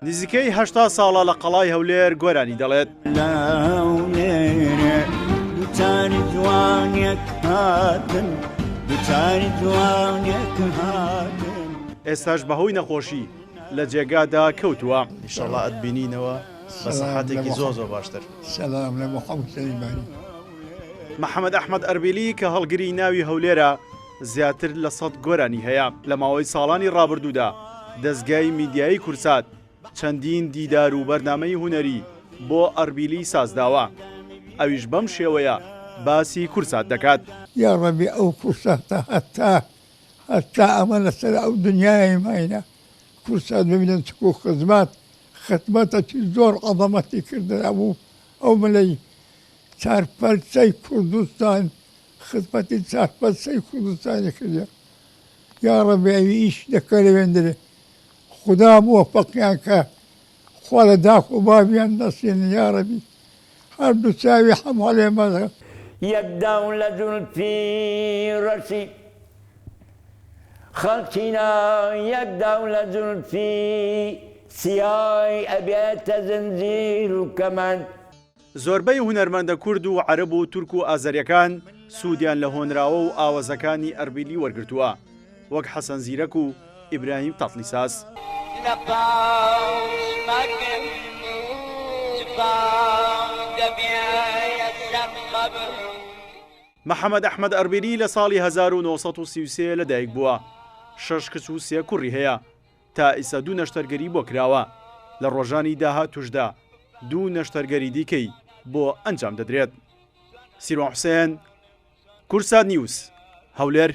نزیکەی 80 ساڵە لە قەڵای هەولێر گۆرانی دەڵێت. ئێستاش بەهۆی نەخۆشی لە جێگادا کەوتووە. ئیشەڵا ئەتبینینەوە بە سەحەتێکی زۆر زۆر باشتر. سەلام لە محەمەد سلەیمانی. محەمەد ئەحمەد ئەربیلی کە هەڵگری ناوی هەولێرە زیاتر لە سەد گۆرانی هەیە، لە ماوەی ساڵانی ڕابردوودا دەزگای میدیایی کوردسات چەندین دیدار و بەرنامەی هونەری بۆ ئەربیلی سازداوە، ئەویش بەم شێوەیە باسی کوردسات دەکات. یاڕەبی ئەو کوردساتە هەتا هەتا ئەمە لەسەر ئەو دنیایەی ماینە کوردسات ببینن چکو خزمەت خدمەتەکی زۆر عەزەمەتی کردن ئەبوو ئەو ملەی چارپەرچەی کوردستان خزمەتی چارپەرچەی کوردستانی کردیە یاڕەبی ئەوی ئیش دەکە لەوێندرێ خودا مۆفەقیان کە خوا لە داک و بابیان نەسێنێ یاڕەبی هەردوو چاوی حەماڵێ مەزە. یەک داو لە زولفی ڕەشی خەڵکینا یەک داو لە زولفی سیای ئەبێتە زنجیر و کەمەند. زۆربەی هونەرمەندە کورد و عەرەب و تورک و ئازەریەکان سوودیان لە هۆنراوە و ئاوەزەکانی ئەربیلی وەرگرتووە وەک حەسەن زیرەک و ئیبراهیم تاتلیساس. لە پاش مەرگم جفام دەبێیە سەر قەبر. محەمەد ئەحمەد ئەربیلی لە ساڵی 1933 لەدایک بووە، شەش کچ و سێ کوڕی هەیە، تا ئیسە دوو نەشتەرگەری بۆ کراوە، لە ڕۆژانی داهاتووشدا دوو نەشتەرگەری دیکەی بۆ ئەنجام دەدرێت. سیروان حوسێن، کوردسات نیوز، هەولێر.